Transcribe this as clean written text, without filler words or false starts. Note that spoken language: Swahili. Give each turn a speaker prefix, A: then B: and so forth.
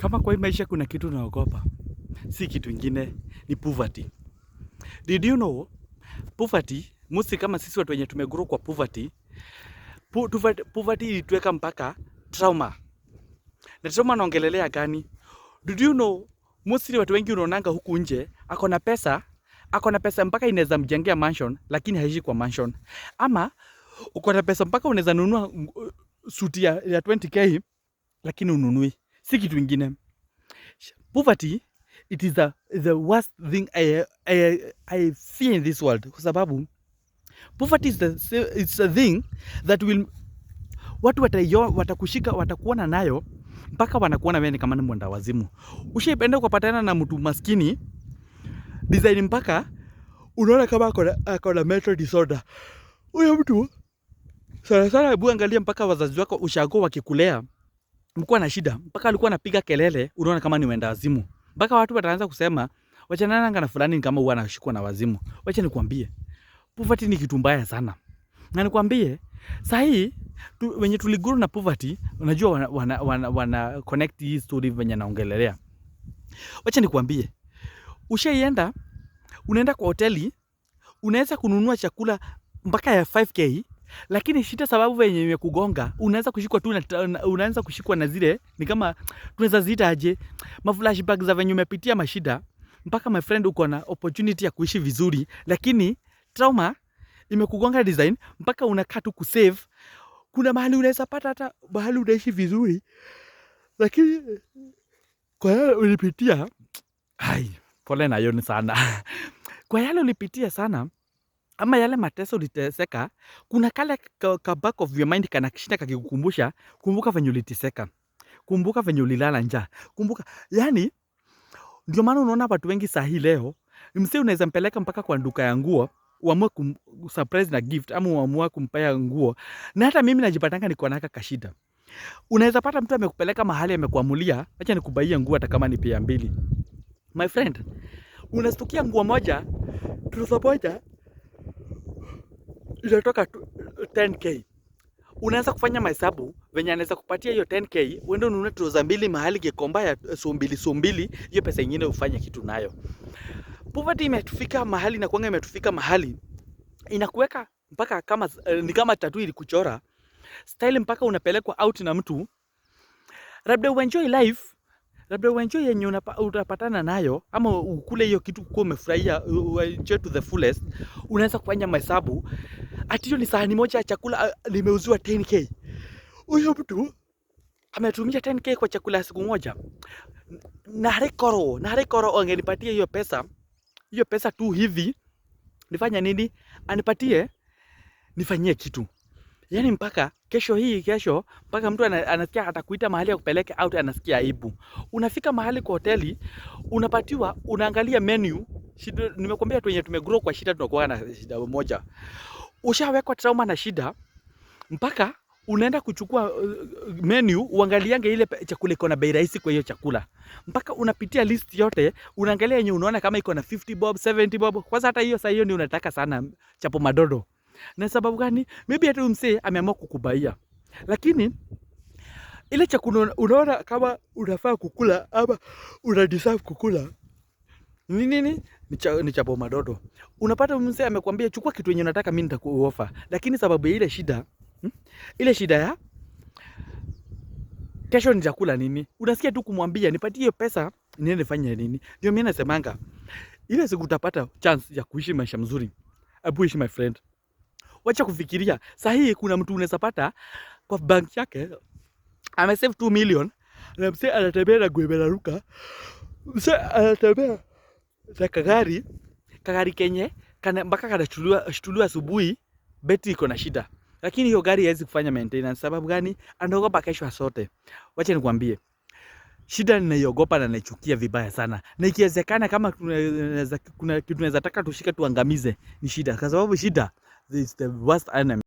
A: Kama kwa hii maisha kuna kitu naogopa, si kitu ingine, ni poverty. Did you know poverty, mostly kama sisi watu wenye tumegrow kwa poverty, poverty ilituweka mpaka trauma. Na trauma naongelelea gani? Did you know mostly watu wengi unaonanga huku nje ako na pesa mpaka inaweza mjengea mansion, lakini haishi kwa mansion. Ama uko na pesa mpaka unaweza nunua suti ya 20K, lakini ununui. Si kitu ingine. Poverty, it is the worst thing I fear in this world, kwa sababu poverty is it's a thing that will watu watakushika, watakuona nayo mpaka wanakuona wewe ni kama ni mwenda wazimu. Ushaipenda ukapatana na mtu maskini design mpaka unaona kama ako na mental disorder. Huyo mtu sana sana, hebu angalia mpaka wazazi wako ushago wakikulea, mlikuwa na shida mpaka alikuwa anapiga kelele, unaona kama ni mwenda wazimu. Mpaka watu wataanza kusema, "Wachana na fulani, ni kama huwa anashikwa na wazimu." Wacha nikwambie, poverty ni kitu mbaya sana. Na nikwambie, sahii wenye tuligrow na poverty, unajua wana connect hii story venye naongelelea. Wacha nikwambie, ushaienda, unaenda kwa hoteli, unaweza kununua chakula mpaka ya 5K, lakini shida sababu venye imekugonga, unaweza kushikwa tu na unaanza kushikwa na zile, ni kama tunaweza ziita aje, ma flashback za venye umepitia mashida, mpaka, my friend, uko na opportunity ya kuishi vizuri, lakini trauma imekugonga design mpaka unakaa tu kusave. Kuna mahali unaweza pata hata mahali unaishi vizuri, lakini kwa yale ulipitia, ai, pole nayo ni sana. Kwa yale ulipitia sana ama yale mateso uliteseka, kuna kale ka back of your mind kanashinda kakikukumbusha, kumbuka venye uliteseka, kumbuka venye ulilala njaa, kumbuka. Yani ndio maana unaona watu wengi saa hii leo, msee unaweza mpeleka mpaka kwa duka ya nguo, uamue kum surprise na gift ama uamue kumpea nguo. Na hata mimi najipatanga niko na kashida. Unaweza pata mtu amekupeleka mahali, amekuamulia, "Acha nikubuyie nguo hata kama ni pair mbili." My friend, unastukia nguo moja, trouser moja inatoka 10K. Unaanza kufanya mahesabu venye anaweza kupatia hiyo 10K, uende ununue trouser mbili mahali Gikomba ya so mbili so mbili, hiyo pesa ingine ufanye kitu nayo. Poverty imetufika mahali na kuanga imetufika mahali inakuweka mpaka kama ni kama tattoo ilikuchora style, mpaka unapelekwa out na mtu, labda uenjoy life, labda uenjoy yenye utapatana nayo ama ukule hiyo kitu kuwa umefurahia, uenjoy to the fullest. Unaweza kufanya mahesabu ati hiyo ni sahani moja ya chakula limeuziwa 10K. Huyo mtu ametumia 10K kwa chakula ya siku moja. Na harikoro angenipatia hiyo pesa, hiyo pesa tu hivi, nifanye nini? Anipatie nifanyie kitu. Yaani mpaka kesho hii kesho, mpaka mtu anasikia atakuita mahali ya kupeleke out, anasikia aibu. Unafika mahali kwa hoteli, unapatiwa, unaangalia menu. Shida, nimekwambia tu wenye tumegrow kwa shida tunakuwa na shida moja. Ushawekwa trauma na shida mpaka unaenda kuchukua menu uangaliange ile chakula iko na bei rahisi kwa hiyo chakula, mpaka unapitia list yote, unaangalia yenye unaona kama iko na 50 bob, 70 bob. Kwanza hata hiyo saa hiyo ndio unataka sana chapo madodo. Na sababu gani? Maybe hata huyu msee ameamua kukubuyia, lakini ile chakula unaona kama unafaa kukula ama una deserve kukula ni nini? Ni chapo madodo. Unapata mzee amekwambia, "Chukua kitu yenye unataka, mimi nitakuoffer." Lakini sababu ya ile shida, Ile shida ya kesho nitakula nini? Unasikia tu kumwambia, "Nipatie hiyo pesa niende nifanye nini?" Ndio mimi nasemanga ile siku utapata chance ya kuishi maisha mzuri, hebu ishi, my friend. Wacha kufikiria. Saa hii kuna mtu unaweza pata kwa bank yake amesave 2 million, na msee anatembea na nguo imeraruka. Msee anatembea na kagari kenye kana, mpaka kanashtuliwa shtuliwa asubuhi, betri iko na shida, lakini hiyo gari haiwezi kufanya maintenance. Sababu gani? Anaogopa kesho asote. Wacha nikwambie, shida ninaiogopa na naichukia vibaya sana, na ikiwezekana kama kuna kitu tunaweza taka tushike tuangamize ni shida, kwa sababu shida is the worst enemy.